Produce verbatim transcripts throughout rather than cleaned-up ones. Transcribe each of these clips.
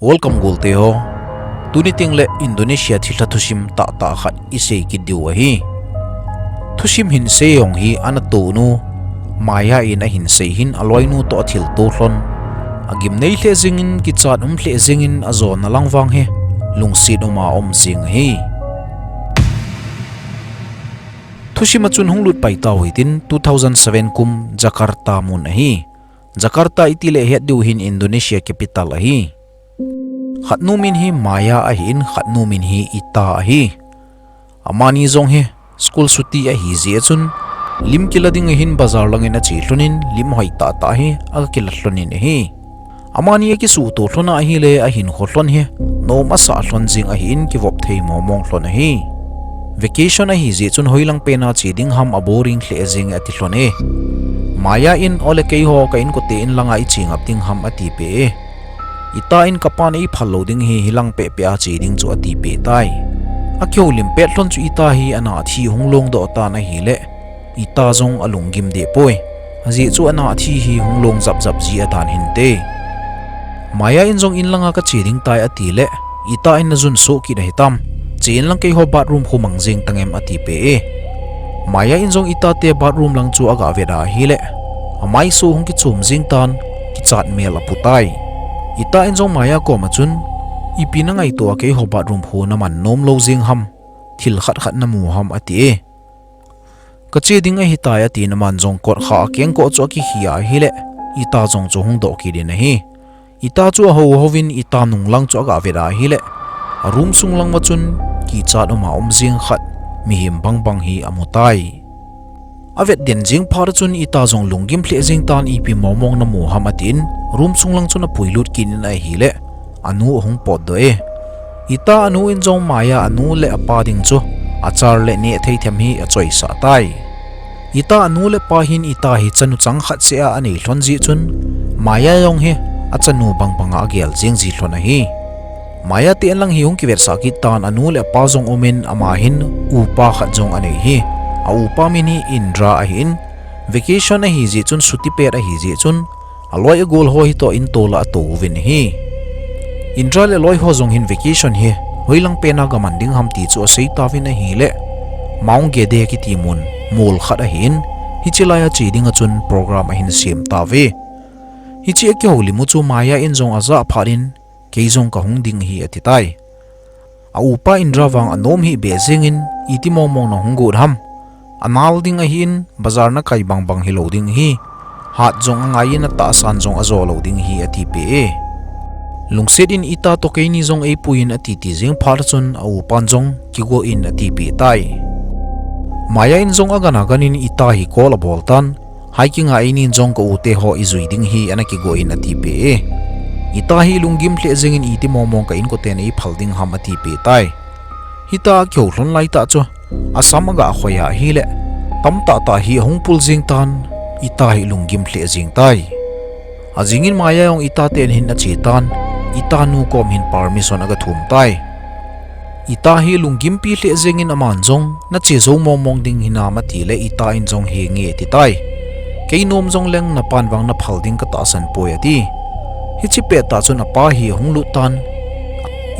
Welcome golte ho. Tuni tengle Indonesia thilha thusim tahtah khat isei kit diu ahi. Thusim hinsei jong hi ana tonu Maya in ahinsei hin aloinu toh athilto lhon. Agimnei lheh jengin, kichat um lheh jengin, ajona lang vang hi lungset uma aum jeng ahi. Thusim a chun hung lut pai tau hitin, two thousand seven kum Jakarta mun ahi. Jakarta itile het diu hin Indonesia capital ahi. Khatnu min hi Maya ahin, khatnu min hi Ita ahi. Amani jong hi school chuti ahi jeh chun, lim kila ding ahin bazar langin ache lhonin, lim hoi tahtah hi aga kila lhonin ahi. Amani akisuhto lhon ahile, ahinkho lhon hi nom asah lhon jeng ahin, kivop thei mongmong lhon ahi. Vacation ahi jeh chun hoilang pena che ding ham, aboring lheh jenge ati lhon e. Maya in, ole keiho ka inkote in langa iche ngap ding ham atipeh e. Ita in, kapan eiphal lou ding ahi, hilang pehpeh a che ding chu atipeh tai. Akihoulim pet lhon chu Ita hi ana thi hung longdoh tan ahile, Ita jong alunggim deh poi. Ajeh chu ana thi hi hung long japjap ji adan hinte. Maya in jong, in langa kache ding tai atile, Ita in, najun soh kit ahitam, che inlang keiho bathroom khu mang jeng tangem atipeh e. Maya in jong Ita te bathroom lang chu aga vet ahile, amaiso hung kichom jeng tan, kichat mel apu tai. Ita in jong Maya koma chun, ipi nangaito a keiho bathroom khu naman nom lou jeng ham, thil khat khat namu ham ati e. Kache ding ahitai atin, aman jong kotkha a kengkoh chu akikhih ahile, Ita jong chu hung doh kit in ahi. Ita chu ahou houvin Ita nunglang chu aga vet ahile, a room sung lang uva chun kichat uma um jeng khat, mihem bangbang hi amu tai. Avet den jeng phat a chun Ita jong lunggim lheh jeng tan, ipi mongmong namu ham atin, room sung lang chun apuilut kit in ahile, anu ahung potdoh e. Ita anu in jong Maya anu le apa ding chu achar le nehthei them hi achoisah tai. Ita anu le apa hin Ita hi chanu chang khat seh a anei lhon jeh chun, Maya jong hi achanu bangbanga agel jeng ji lhon ahi. Maya te inlang hi hung kivetsah kit tan, anu le apa jong umin, ama hin upa khat jong anei hi. A upa min hi Indra ahin, vacation ahi jeh chun, chuti pet ahi jeh chun, aloi agol ho hitoh in tola atou uvin ahi. Indra le aloiho jong hin vacation hi hoilang pena gaman ding ham ti chu asei tauvin ahile, Mount Gede kiti mun, mol khat ahin, hiche laiya che dinga chun program ahin sem tauve. Hiche akihoulim u chu Maya in jong ajah phat in, kei jong kahung ding ahi ati tai. A upa Indra vang anom hih beh jengin, iti mongmong nahung got ham. Anal ding ahin, bazar nakai bangbang hilou ding ahi. Hat jong angaiyin, atahsan jong ajo lou ding ahi atipeh e. Lungset in Ita toh keini jong eipuiyin atiti jeng phat a chun, a upan jong kigoh in atipeh tai. Maya in jong agan aganin Ita hi call abol tan, hiking a einin jong ka u teho ijui ding ahi ana kigoh in atipeh e. Ita hi lunggim lheh jengin, iti mongmong ka inkoten eiphal ding ham atipeh tai. Hitia akihou lhon laitah chu, asam aga khoi ahile, tamtahtah hi ahung pul jeng tan, Ita hi lunggim lheh jeng tai. Ajingin Maya jong Ita te in hin ache tan, Ita nu kom hin permission aga thum tai. Ita hi lunggimpi lheh jengin aman jong, nache jou mongmong ding hinam atile, Ita in jong henge ati tai. Kei nom jongleng napan vang naphal ding katahsan poi ati. Hiche pettah chun apa hi ahung lut tan.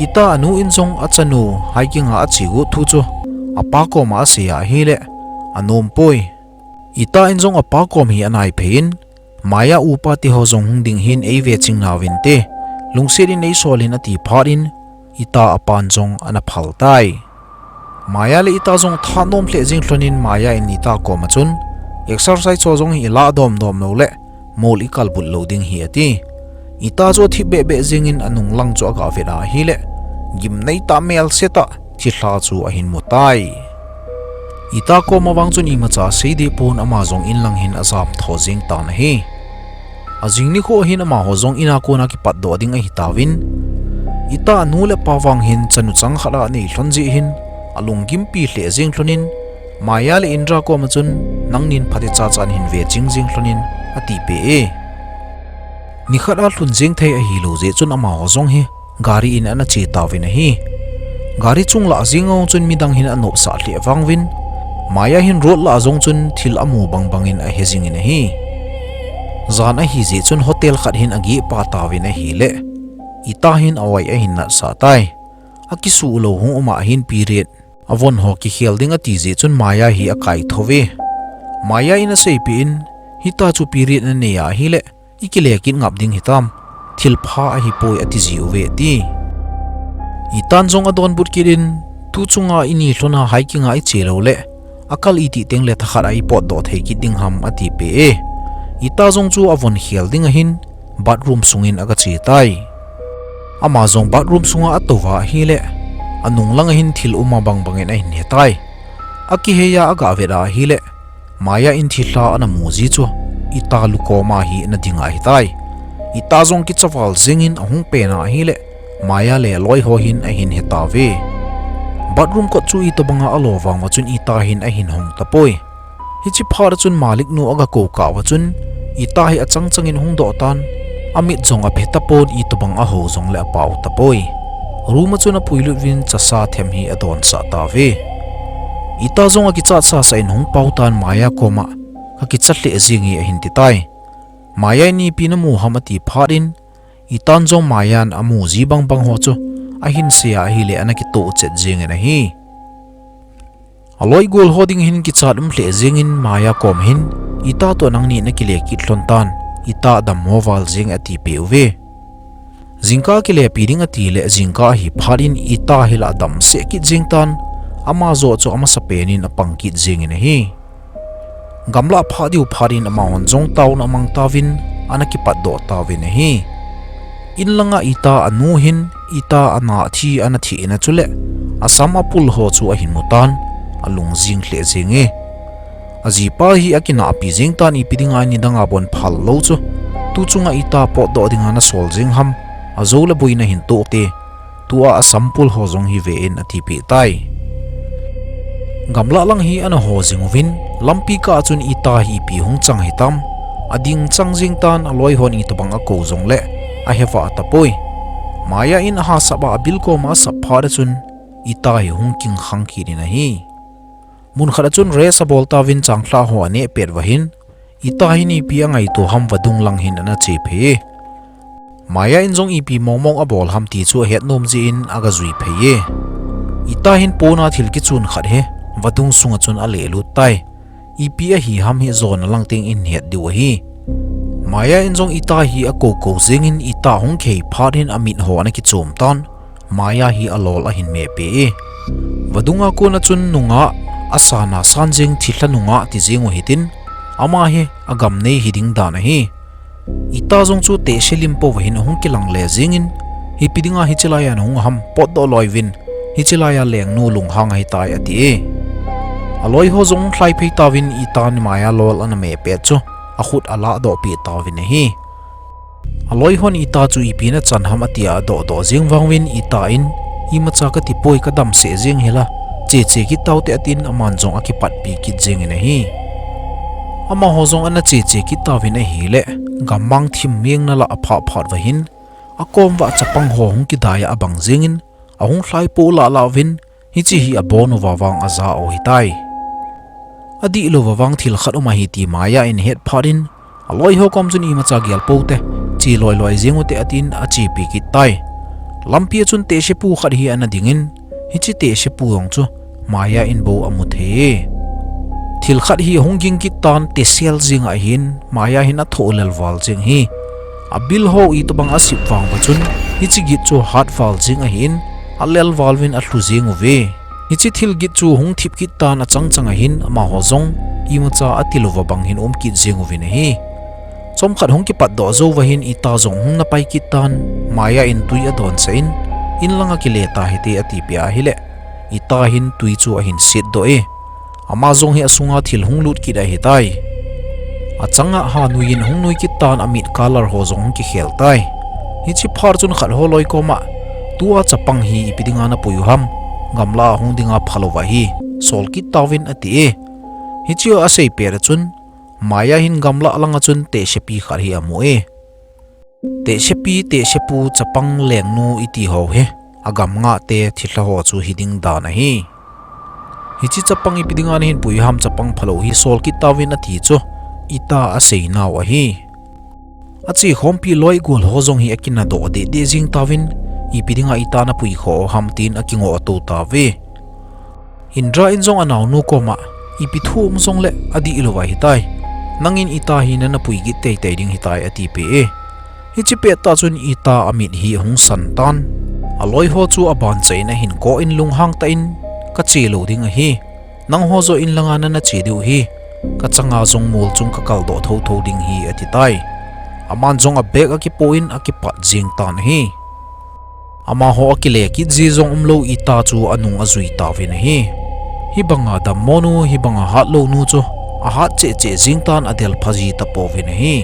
Ita anu in jong achanu hiking a ache got thu chu apa koma asei ahile, anom poi. Ita in jong apa kom hi anaiphei in, Maya upa teho jong hung ding hin eive ching nauvinte, lungset in eisol in ati phat in, Ita apan jong ana phal tai. Maya le Ita jong thanom lheh jeng lhonin Maya in Ita koma chun, exercise ho jong hi ilah domdom loule, mol ikalbut lou ding ahi ati. Ita chu athip behbeh jengin anunglang chu aga vet ahile, gimnei tah melsetah thilha chu ahin mu tai. Ita koma vang chun imacha seideh pon, ama jong inlang hin ajam tho jeng tan ahi. Ajing nikho hin amaho jong ina kona kipatdoh ding ahitauvin, Ita anu le apa vang hin chanu chang khat anei lhon jeh hin, alunggimpi lheh jeng lhonin, Maya le Indra koma chun, nangnin phatecha chan hin ve ching jeng lhonin, atipeh e. Nikhat a lhun jeng thei ahilou jeh chun amaho jong hi gari in ana che tauvin ahi. Gari chung lah jenga chun midang hin anopsah lheh vanguvin, Maya hin road lah jong chun thil amu bangbangin ahe jingin ahi. Jan ahijeh chun hotel khat hin ageh pah tauvin ahile, Ita hin a-oi ahin natsah tai. Akisuh lou hung um a hin period avon ho kikhel ding ati jeh chun Maya hi akaithou ve. Maya in aseipeh in, hita chu period nanei ahile, ikile kit ngap ding hitam, thilpha ahipoi ati jiuve ati. Itan jong adonbut kit in, tu chunga ini lhona hiking a iche lou le, akal iti teng le thakhat a ipotdoh thei kit ding ham atipeh e. Ita jong chu avon khel ding ahin, bathroom sungin agache tai. Ama jong bathroom sunga atouva ahile, anung langa hin thil um abang bangin ahin hetai. Akihei a agavet a ahile, Maya in thilha anamu ji chu, Ita lukoma hi anading ahitai. Ita jong kicha val jengin ahung pen a ahile, Maya le aloi ho hin ahin hetauve. Bathroom kot chu itobanga alo vang uva chun Ita hin ahin hong tapoi. Hiche phat a chun Malik nu agakou kah uva chun, Ita hi achang changin hung doh tan, amit jong aphe tapon itobang aho jongle apao tapoi. Room a chun apuilut uvin chasa them hi adonsah tauve. Ita jong akichat sasa in hung pao tan Maya koma, kakicha lheh jenge ahin titai. Maya in ipi namu ham ati phat in, Itan jong Mayan amu ji bang bang ho chu ahin sei a ahile anakitoh chet jengin ahi. Aloi gol ho ding hin kichat um lheh jengin Maya kom hin, Ita toh nangni nakile kit lhon tan, Ita dammo val jeng atipeh uve. Jingkah kilepi ding atile jingkah ahi phat in Ita hi la adamseh kit jeng tan, ama joh chu amasapen in apang kit jengin ahi. Gamlah phah diu phat in amahon jong taona amang tauvin, anakipatdoh tauvin ahi. In langa Ita anu hin, Ita ana thi, ana thina chule, asam apul ho chu ahin mutan, alung jing lheh jenge. Ajipa hi akinahpi jeng tan ipi dinga nidanga bon phal lou chu, tu chunga Ita potdoh dinga nasol jeng ham, ajou le boina hin toh te, tua asam pul ho jong hi ve in atipeh tai. Gamlah lang hi ana ho jing uvin, lampi kah a chun Ita hi ipi hung chang hitam, ading chang jeng tan aloi hon itobang akou jongle, ahevah tapoi. Maya in ahasap a abil koma asap phat a chun, Ita hi hung kingkhang kit in ahi. Mun khat a chun rest abol tauvin changlhah ho aneh pet uva hin, Ita hin ipi angaito ham vadung lang hin ana che phei e. Maya in jong ipi mongmong abol ham ti chu ahet nom jeh in agajui phei e. Ita hin pona thil kichun khat hi vadung sunga chun alehlut tai. Ipi ahi ham hi jona lang teng in het diu ahi. Maya in jong Ita hi akou kou jengin Ita hung kihei phat hin amit ho ana kichom tan. Maya hi alol ahin mehpeh e. Vadunga kona chun nungah, asana san jeng thilha nungah ti jeng u hitin, ama hi agam nei hiding dan ahi. Ita jong chu tehse lim pouva hin ahung kilang le jengin, ipi dinga hiche laiya nahung ham, potdoh loi uvin, hiche laiya lengnu lunghang ahitai ati e. Aloi ho jong lhai phei tauvin Ita in Maya lol ana mehpet chu, akhut alahdoh peh tauvin ahi. Aloi hon Ita chu ipi nachan ham atia adohdoh jeng vang uvin Ita in, imacha kati poi kadamseh jeng hila, cheche kit taute atin aman jong akipatpi kit jengin ahi. Amaho jong ana cheche kit tauvin ahile, gammang thim mengna lah aphah phat uva hin, akom uva chapang ho hung kidai a abang jengin, ahung lhaipoh lahlah uvin, hiche hi abon uva vang aja u ahitai. Adih louva vang thil khat um ahi ti Maya in ahet phat in, aloi ho kom chun imacha gel poute, che loi loi jeng ute atin achepi kit tai. Lampi a chun tehsepu khat hi ana dingin, hiche tehsepu jong chu Maya in bou amu thei e. Thil khat hi ahung ging kit tan tesel jeng ahin, Maya hin athoh lel val jeng hi. Abil ho itobang asip vang uva chun, hiche git chu hat val jeng ahin, alel val uvin alhu jeng uve. Hiche thil git chu hung thip kit tan achang chang ahin, amaho jong imacha ati louva bang hin um kit jeng uvin ahi. Chomkhat hung kipatdoh jou uva hin Ita jong hung napai kit tan, Maya in tui adonsah in, in langa kile tahite atipeh ahile, Ita hin tui chu ahin setdoh e. Ama jong hi asunga thil hung lut kit ahitai. Achanga ha nuiyin ahung nui kit tan amit color ho jong hung kikhel tai. Hiche phat chun khat ho loi koma, tua chapang hi ipi dinga napui u ham, gamlah a hung dinga phalou ahi, sol kit tauvin ati e. Hiche asei pet a chun, Maya hin gamlah langa chun tehsepi khat hi amu e. Tehsepi, tehsepu, chapang, lengnu iti ho hi, agam ngahte thilha ho chu hiding dan ahi. Hiche chapang ipi dinga nahin pui u ham, chapang phalou hi sol kit tauvin ati chu, Ita aseinau ahi. Ache khompi loi gol ho jong hi akina doh deh deh jing tauvin, ipi dinga ita napui khoh ham tin akingoh tou tauve. Indra in jong anaonu koma, ipi thu um jongle adih lou ahitai. Nangin ita hi nana pui kit teitei ding hitai atipeh e. Hiche pettah chun ita amit hi ahung san tan. Aloi ho chu abanchan ahin koh in lunghang tah in, kache lou ding ahi. Nangho joh in langa nana che diu hi. Kachanga jong mol chung kakal doh thotho ding hi atitai. Aman jong abag akipoh in akipat jing tan ahi. Amaho akile kit ji jong umlou ita chu anung ajui tauvin ahi. Hibanga dammo nu, hibanga hatlou nu chu ahat cheh cheh jing tan adel pha ji tapouvin ahi.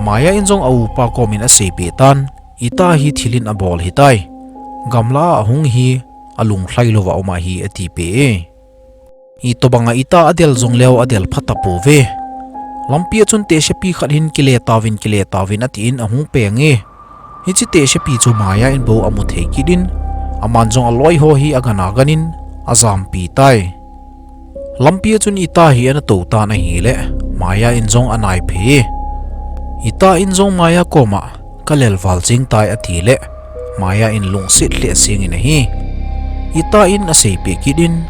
Maya in jong aupa komin aseipeh tan, ita hi thil in abol hitai. Gamla a ahung hi alunglhai louva um ahi atipeh e. Itobanga ita adel jongleu adel pha tapouve. Lampi a chun tehsepi khat hin kile tauvin kile tauvin atin ahung peng e. Hiche tehsepi chu Maya in bou amu thei kit in, aman jong aloi ho hi agana ganin ajampi tai. Lampi a chun ita hi ana tou tan ahile, Maya in jong anaiphei e. Ita in jong Maya koma, kalel val jing tai atile, Maya in lungset lheh jengin ahi. Ita in aseipeh kit in,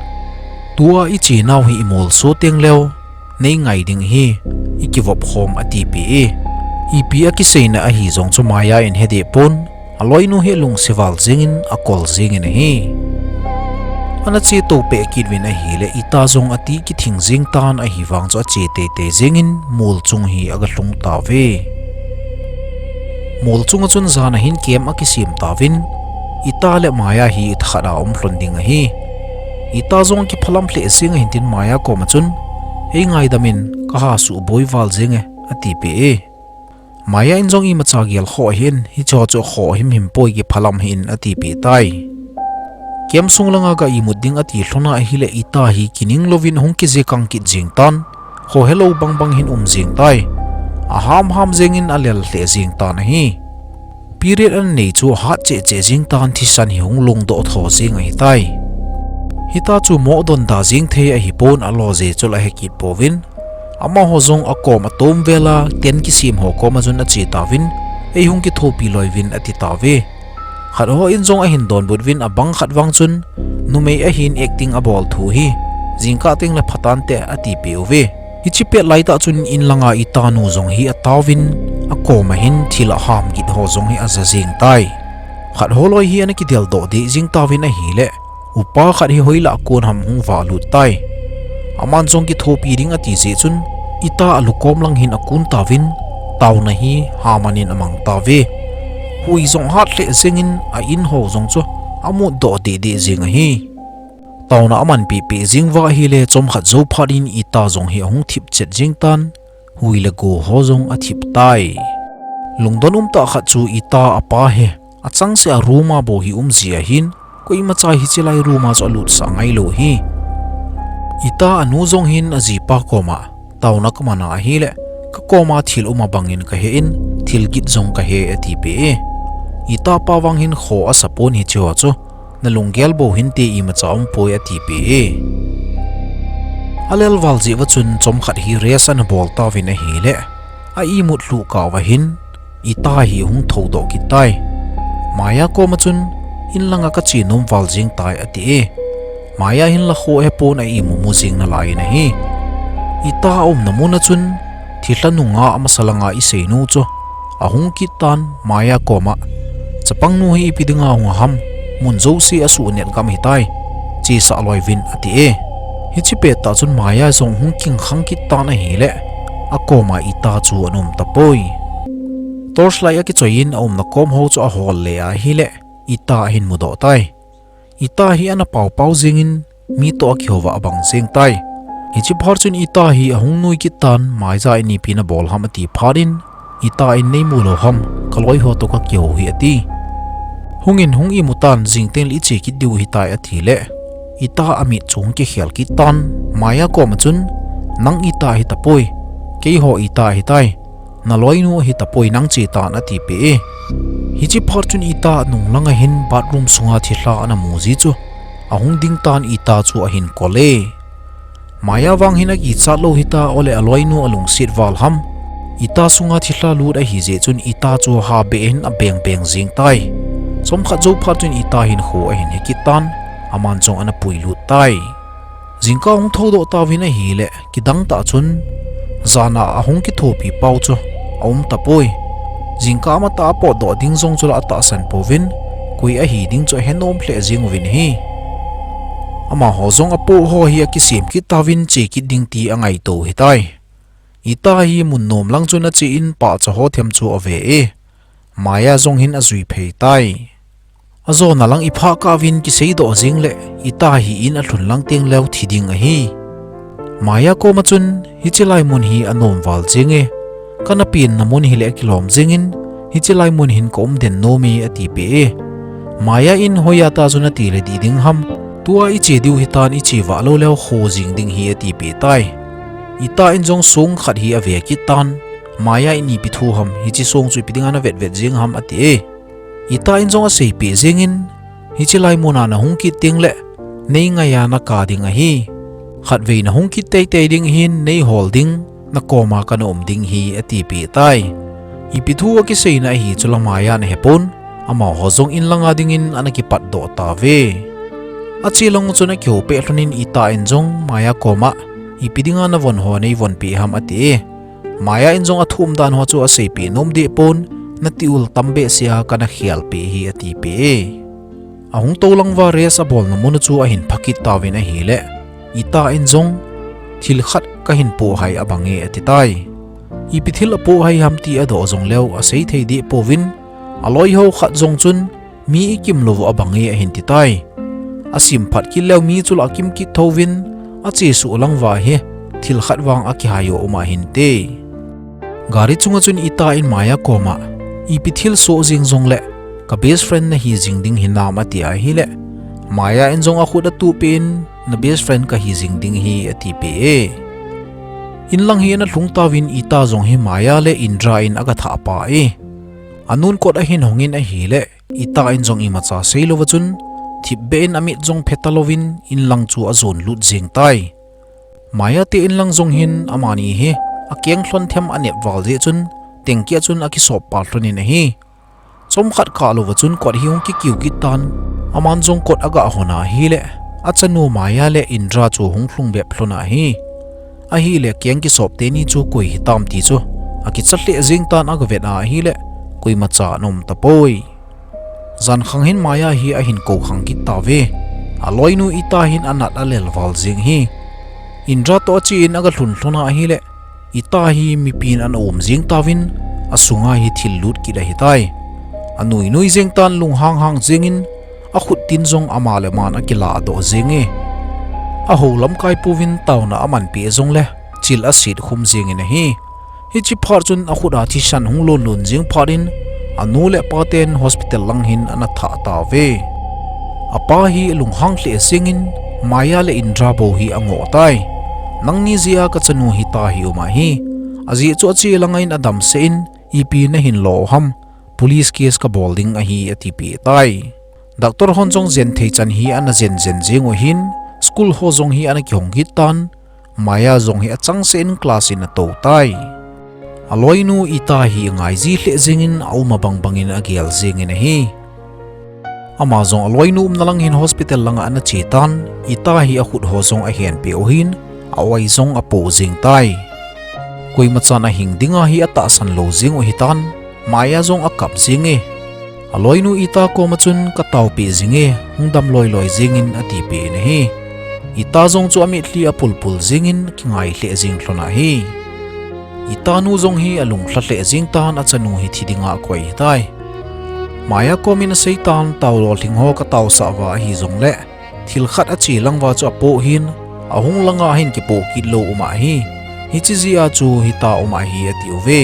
tua ichenau hi imolso tengleu, nei ngai ding ahi, ikivop khom atipeh e. Ipi akiseina ahi jong chu Maya in hedeh pon, aloinu hi lungse val jengin akol jengin ahi. Ana che tou peh kit uvin ahile ita jong ati kithing jing tan ahivang chu ache teitei jengin mol chung hi agalhung tauve. Mol chunga chun jan ahin kem akisem tauvin, ita le Maya hi thakhat a um lhon ding ahi. Ita jong kiphalam lheh jeng ahin tin Maya koma chun, ei ngaidam in kaha suboi val jenge atipeh e. Maya in jong imacha gel khoh ahin, hicheho chu khoh himhim poi kiphalam hih in atipeh tai. Kem sung langa ga imut ding ati lhona ahile ita hi kining louvin ahung kije kang kit jeng tan, khohelou bangbang hin um jeng tai. Aham ham jengin alel lheh jeng tan ahi. Period ana nei chu ahat cheh cheh jeng tan thisan hi hung lungdoh tho jeng ahitai. Hita chu moh donda jeng thei ahipon alo jeh chu la hekit pouvin. Amaho jong akom atom vela, tent kisem ho koma chun ache tauvin, ei hung kithopi loiuvin ati tauve. Khat ho in jong ahin donbut uvin abang khat vang chun, numei ahin acting abol thu hi, jingkah tengle phatante atipeh uve. Hiche pet laitah chun in langa ita nu jong hi ataovin, akoma hin thil aham kit ho jong hi aja jeng tai. Khat ho loi hi ana kidel doh deh jeng tauvin ahile, upa khat hi hoilah a kon ham hung valut tai. Aman jong kithopi ding ati jeh chun, ita alukom lang hin akun tauvin, taona hi haman in amang tauve. Hui jong hat lheh jengin a in ho jong chu amut doh deh deh jeng ahi. Taona aman pehpeh jeng uva ahile chomkhat jou phat in ita jong hi ahung thip chet jeng tan, hui le go ho jong athip tai. Lungdon umtah khat chu ita apa hi, achangseh a room a bou hi um ji ahin, koimacha hiche lai room a chu alutsah ngailou hi. Ita anu jong hin ajipa koma, taona kamana ahile, kakoma thil um abangin kahe in, thil gin jong kahe atipeh e. Ita pa vang hin kho asapon hicheho chu, nalunggel bou hinte imacha umpoi atipeh e. Alel val jeh uva chun chomkhat hi rest ana bol tauvin ahile, a imut lhuh kah uva hin, ita hi hung thoudoh kit tai. Maya koma chun, in langa kache nom val jeng tai ati e. Maya hin lakho ahepon a imu mu jeng nalai in ahi. Ita aumna muna chun, thilha nunga amasa langa iseinu chu, ahung kit tan Maya koma, chapangnu hi ipi dinga hung ham, mun jouse asuh net gam hitai, chesah loiuvin ati e. Hiche pettah chun Maya jong hung kingkhang kit tan ahile, akoma ita chu ana um tapoi. Torchlight akichoiyin aumna kom ho chu ahol le ahile, ita ahin mudoh tai. Ita hi ana paopao jengin, mi toh akihouva abang jeng tai. Hiche phat chun ita hi ahung nui kit tan, maija in ipi nabol ham ati phat in, ita in neimu lou ham, kaloi ho toh kakihou hi ati. Hungin hung imu tan, jing tengle iche kit diu hitai atile, ita amit chu hung kikhel kit tan, Maya koma chun, nang ita hitapoi, keiho ita hitai. Naloinu ahitapoi nang chetan atipeh e. Hiche phat chun ita nung langa hin bathroom sunga thilha ana mu ji chu. Ahung ding tan ita chu ahin kol e. Maya vang hin akichat lou hita ole aloinu alungset val ham. Ita sunga thilha lut ahi jeh chun Ita chu ha beh in abeng beng jing tai. Chomkhat jou phat chun Ita hin kho ahin he kit tan, aman jong ana pui lut tai. Jingkah hung thoudoh tauvin ahileh, kidang tah chun, jana ahung kithopi pau chu aum tapoi. Jingkah amatah apotdoh ding jong chu la atahsan pouvin, koi ahi ding chu ahe nom lheh jing uvin ahi. Amaho jong apoh ho hi akisem kit tauvin che kit ding ti angaito u hitai. Ita hi mun nom lang chun ache in pahcha ho them chu ave e. Maya jong hin ajui phei tai. Ajona lang iphah kah uvin kiseidoh jing leh, Ita hi in alhun lang teng leu thi ding ahi. Maya koma chun, hiche lai mun hi anom val jing e. Kana penna mun hileh akilom jingin, hiche lai mun hin ka um den nom e, atipeh e. Maya in hoiya ta chun ati le dih ding ham. Tua iche diu hitan, iche vah lou leu kho jing ding hi, atipeh tai. Ita in jong song khat hi ave kit tan. Maya in ipi thu ham, hiche song chu ipi dinga navet vet jing ham, ati e. Ita in jong aseipeh jingin, hiche lai muna nahung kit teng leh, nei ngaiya naka ding ahi. Khatvei nahung kit teitei ding ahin, nei hol ding, nakoma kana um ding hi, atipeh tai. Ipi thu akiseina ahi chu la Maya in ahepon, amaho jong in langa dingin ana kipatdoh tauve. Ache lang chun akihou peh lhonin Ita in jong Maya koma, ipi dinga navon ho neivonpeh ham, ati e. Maya in jong athu umdan ho chu aseipeh nom deh pon, nati ul tam behseh a kana khelpeh hi, atipeh e. Ahung tou lang uva rest abolna mun u chu ahin phah kit tauvin ahileh, Ita in jong, thil khat kahin pohhai abang e, ati tai. Ipi thil apohhai ham ti adoh jong leu asei thei deh pouvin, aloiho khat jong chun, mi ikim lou u abang e, ahin ti tai. Asim phat kit leu mi chu la akim kit thouvin, achesuh lang uva hi, thil khat vang akihai u aum ahinte. Gari chunga chun Ita in Maya koma, ipi thilsoh jeng jongleh, ka best friend nahi jing ding hinam, ati ahileh, Maya in jong akhut atuhpeh in, na best friend kahi jing ding hi, atipeh e. In lang hi ana lhung tauvin Ita jong hi Maya le Indra in aga thah pah e. Anun kot ahin hongin ahileh, Ita in jong imacha seilouva chun, thipbeh in amit jong phe talouvin in lang chu ajon lut jeng tai. Maya te in lang jong hin amani hi akeng lhon them anep val jeh chun, tengkia chun akisop pah lhonin ahi. Chomkhat kah louva chun kot hi hung kikiu kit tan, aman jong kot aga hon ahileh, achanu Maya le Indra chu hung lhung bep lhon ahi. Ahileh keng kisop teni chu koi hitam ti chu akicha lheh jeng tan, aga vet ahileh, koimacha ana um tapoi. Jankhang hin Maya hi ahin kou khang kit tauve. Aloinu Ita hin anat alel val jeng hi. Indra toh ache in aga lhun lhon ahileh, Ita hi mipin ana um jeng tauvin, asunga hi thil lut kit ahitai. Anui nui jeng tan, lunghang hang jengin, akhut tin jong ama le aman akiladoh jenge. Ahou lamkai pouvin taona amanpeh jongle, chil aset khum jengin ahi. Hiche phat chun akhut a thisan hung lon lon jeng phat in, anu le apa ten hospital lang hin ana thah tauve. Apa hi alunghang lheh jengin, Maya le Indra bou hi angoh tai. Nangni jeh a kachanu hita hi um ahi. Ajeh chu ache langa in adamsah in, ipi nahin lo u ham, police case kabol ding ahi, atipeh tai. Doctor hon jong jen thei chan hi ana jen jen jeng u ahin, school ho jong hi ana kihong kit tan, Maya jong hi achangseh in class in atou tai. Aloinu Ita hi angai ji lheh jengin, aum abang bangin agel jengin ahi. Ama jong aloinu umna lang hin hospital langa ana che tan, Ita hi akhut ho jong ahenpeh u ahin, a-oi jong apoh jeng tai. Koimachan ahing dinga hi atahsan lou jeng u ahitan, Maya jong akap jenge. Aloinu Ita koma chun, kataopeh jenge, hung dam loi loi jengin, atipeh in ahi. Ita jong chu amitlhi apul pul jengin, akingai lheh jeng lhon ahi. Ita nu jong hi alunglha lheh jeng tan, achanu hi thi dinga akoi ahitai. Maya komin asei tan, tao lolhing ho kataosah uva ahi jongle, thil khat ache lang uva chu apoh hin, ahung langa hin kipoh kit lou um ahi. Hiche jeh a chu hita um ahi, ati uve.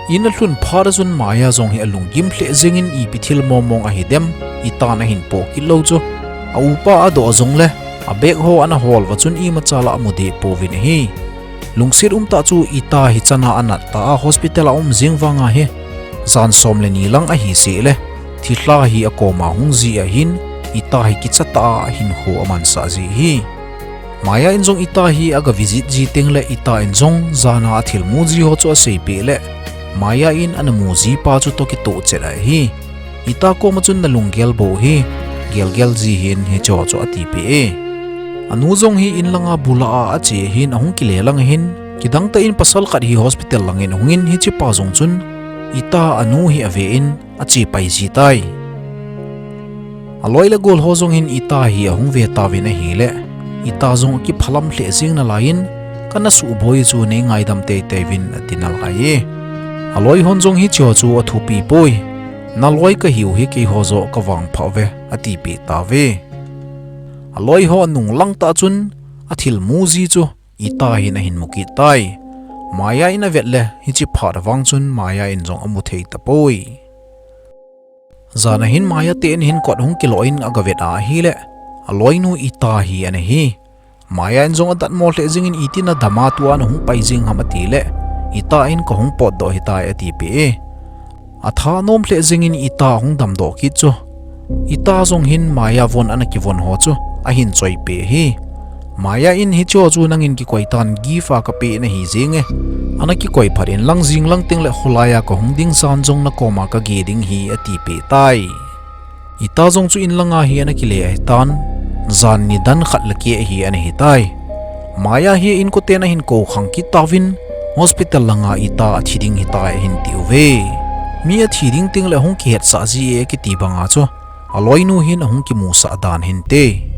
In alhun phat a chun Maya jong hi alunggim lheh jengin, ipi thil mong mong ahidem, Itan ahin poh kit lou chu, a-upa adoh jongle, a-bag ho ana hol uva chun imacha la amu deh pouvin ahi. Lungset umtah chu Ita hi chana anat tah a hospital a um jeng vanga hi, jan som le ni lang ahi seh le, thilha hi akoma hung jeh ahin, Ita hi kichatah a ahinkho amansah ji ahi. Maya in jong Ita hi aga visit ji teng le Ita in jong jana athil mu ji ho chu aseipeh le Maya in ana mu ji pa chu toh kitoh chet ahi. Ita koma chun nalunggel bou hi, gelgel ji hih in hiche ho chu atipeh e. Anu jong hi in langa bu lah a ache hin ahung kile lang ahin, kidang tah in pasal khat hi hospital langin ahungin hiche pa jong chun Ita anu hi ave in ache pai ji tai. Aloi le gol ho jong hin Ita hi ahung ve tauvin ahile, Ita jong akiphalam lheh jeng nalai in, kana suboi chu nei ngaidam teitei uvin ati nalai e. Aloi hon jong hiche ho chu athupi poi. Naloi kahiu hi keiho joh kavangpha uve atipeh tauve. Aloi ho anung lang tah chun athil mu ji chu Ita hin ahin mu kit tai. Maya in avet le hiche phat vang chun Maya in jong amu thei tapoi. Jana hin Maya te in hin kot hung kilo in aga vet a ahile, aloinu Ita hi ana hi. Maya in jong adatmo lheh jengin, itin adama tua nahung pai jeng ham ati le, Ita in kahung potdoh hitai atipeh e. Atha nom lheh jengin Ita ahung damdoh kit chu, Ita jong hin Maya von ana kivon ho chu ahin choipeh hi. Maya in hiche ho chu nangin kikoi tan, gift a kapeh nahi jenge. Ana kikoi phat in lang jing lang teng le kholai a kahung ding jan jong nakoma kage ding hi atipeh tai. Ita jong chu in langa hi ana kile ahitan, jan nidan khat le keh hi ana hitai. Maya hi inkoten ahin kou khang kit tauvin, hospital langa Ita athi ding hitai ahin tiuve. Mi athi ding teng le hung kihetsah ji e akiti banga chu aloinu hin ahung kimusah dan hinte.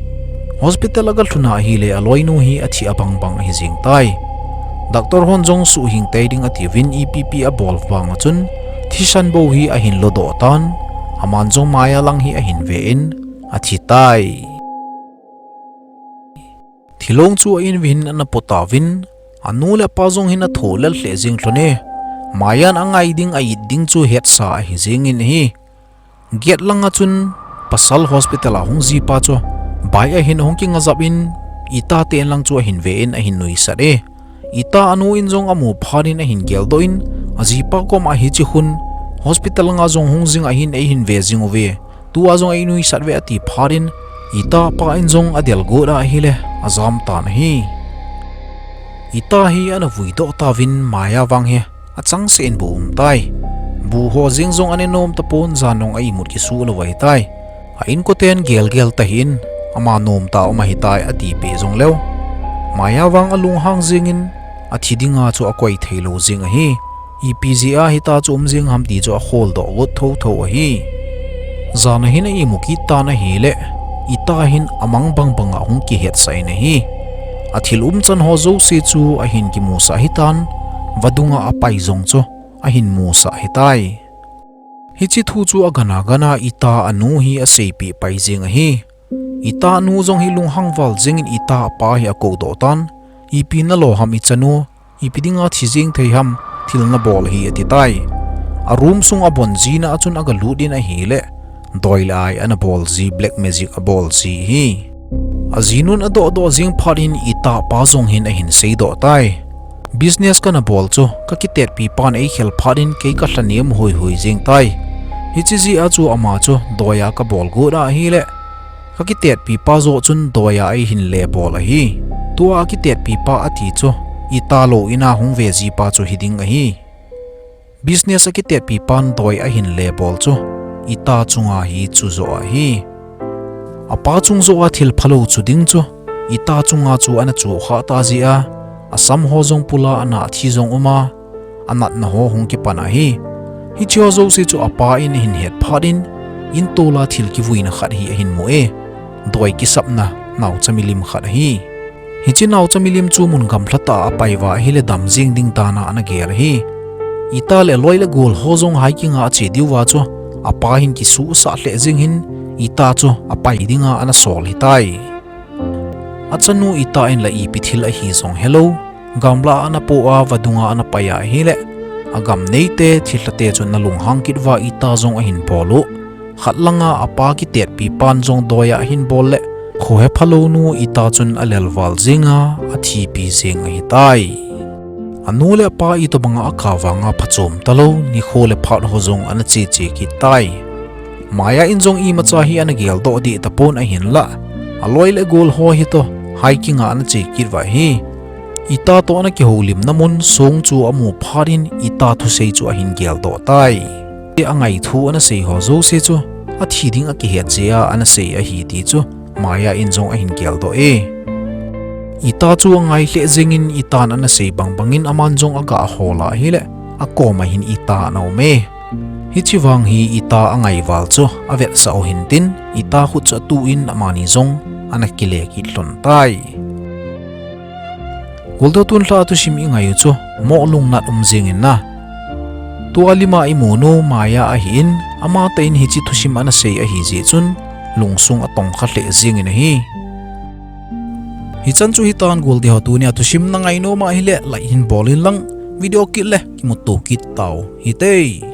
Hospital aga lhun a ahile aloinu hi athi abang bang ahi jeng tai. Doctor hon jong suhhing tei ding atiuvin E P P abol vang a chun thisan bou hi ahin lodoh tan, aman jong Maya lang hi ahin ve in athi tai. Thilong chu a-in uva hin ana po tauvin, anu le apa jong hin atho lel lheh jeng lhon e. Maya in angai ding a-it ding chu hetsa ahi jengin ahi. Gate langa chun pasal hospital a hung jipa chu bike a hin ahung kingajap in, Ita te in lang chu ahin ve in ahin nuisat e. Ita anu in jong amu phat in ahin geldoh in, ajipa koma hiche khun hospital langa jong hung jing ahin eihin ve jing uve, tua jong einuisat uve ati phat in, Ita pa in jong adelgot a ahile ajam tan ahi. Ita hi ana vuidoh tauvin Maya vang hi achangseh in bu aum tai. Bu ho jeng jong ane nom tapon, jan jong a-imut kisuh lou ahitai. A-inkoten gelgel tahih in, ama nomtah a um ahitai atipeh jongleu, Maya vang alunghang jengin athi dinga chu akoi theilou jeng ahi. Ipi jeh a hitia chu um jeng ham ti chu akholdoh got thotho ahi. Jan a hin a-imu kit tan ahile, Ita hin amang bangbang a hung kihetsah in ahi. Athil umchan ho jouse chu ahin kimusah ahitan, vadunga apai jong chu ahin musah ahitai. Hiche thu chu agana gana Ita anu hi aseipeh pai jeng ahi. Ita anu jong hi lunghang val jengin Ita apa hi akoudoh tan, ipi nalo ham ichanu, ipi dinga thi jeng thei ham, thil nabol hi atitai. A room sung abon jina a chun agalut in ahile, doi le ai ana bol ji, black magic abol ji ahi. Ajinun adohdoh jeng phat in Ita pa jong hin ahin seidoh tai. Business kana bol chu kakitetpi pan eikhel phat in kei kalhanem huihui jeng tai. Hiche jeh a chu ama chu doi a kabol got ahile, kakitetpi pa joh chun doi a eihin lebol ahi. Tua akitetpi pa ati chu Ita lou in a hung ve jipa chu hiding ahi. Business akitetpi pan doi ahin lebol chu Ita chunga hi chujoh ahi. Apa chung joh a thil phalou chu ding chu Ita chunga chu ana chuh khah ta jeh a, asam ho jong pul a, anah thi jong um a, anatna ho hung kipan ahi. Hiche ho jouse chu apa in ahin het phat in, intol a thil kivuina khat hi ahin mu e. Doi kisapna naocha milim khat ahi. Hiche naocha milim chu mun gamla tah a apai uva ahile dam jeng ding dan a ana gel ahi. Ita le loi le gol ho jong hai kingah cheh diuva chu apa hin kisuhsah lheh jeng hin Ita chu apai dinga ana sol ahitai. Achanu Ita in la ipi thil ahi jong helou, gamla a ana po a vadunga ana pai ahile, agam neite thilhate chun ana lunghang kit uva Ita jong ahin bol u. Khat langa apa kitetpi pan jong doi a ahin bol le, khohe phalounu Ita chun alelval jenga athipi jeng ahitai. Anu le apa itobanga akap vanga phachom talou, nikho le phat ho jong ana cheche kit tai. Maya in jong imacha hi ana geldoh deh tapon ahinlah, aloi le gol ho hitoh hiking a ana che kit uva hi. Ita toh ana kihoulimna mun song chu amu phat in Ita thusei chu ahin geldoh tai. Angai thu ana sei ho jouse chu athi ding akihet jeh a ana sei ahi ti chu Maya in jong ahin geldoh e. Ita chu angai lheh jeng in Itan ana sei bangbang in aman jong aga hol a ahile akom a hin Ita ana um e. Hiche vang hi Ita angai val chu avetsah u hintin Ita khut chu atu in amani jong ana kile kit lhon tai. Goldoh, tun lha thusim ingai u chu moh lungnat um jeng in na. Tua lima imu nu Maya ahin, amatah in hiche thusim ana sei ahi jeh chun lungsung atongkha lheh jeng in ahi. Hichan chu hitan goldoh, tunia thusim na ngai nom ahile like hin bol in lang, video kit le kimuto kit tau hite.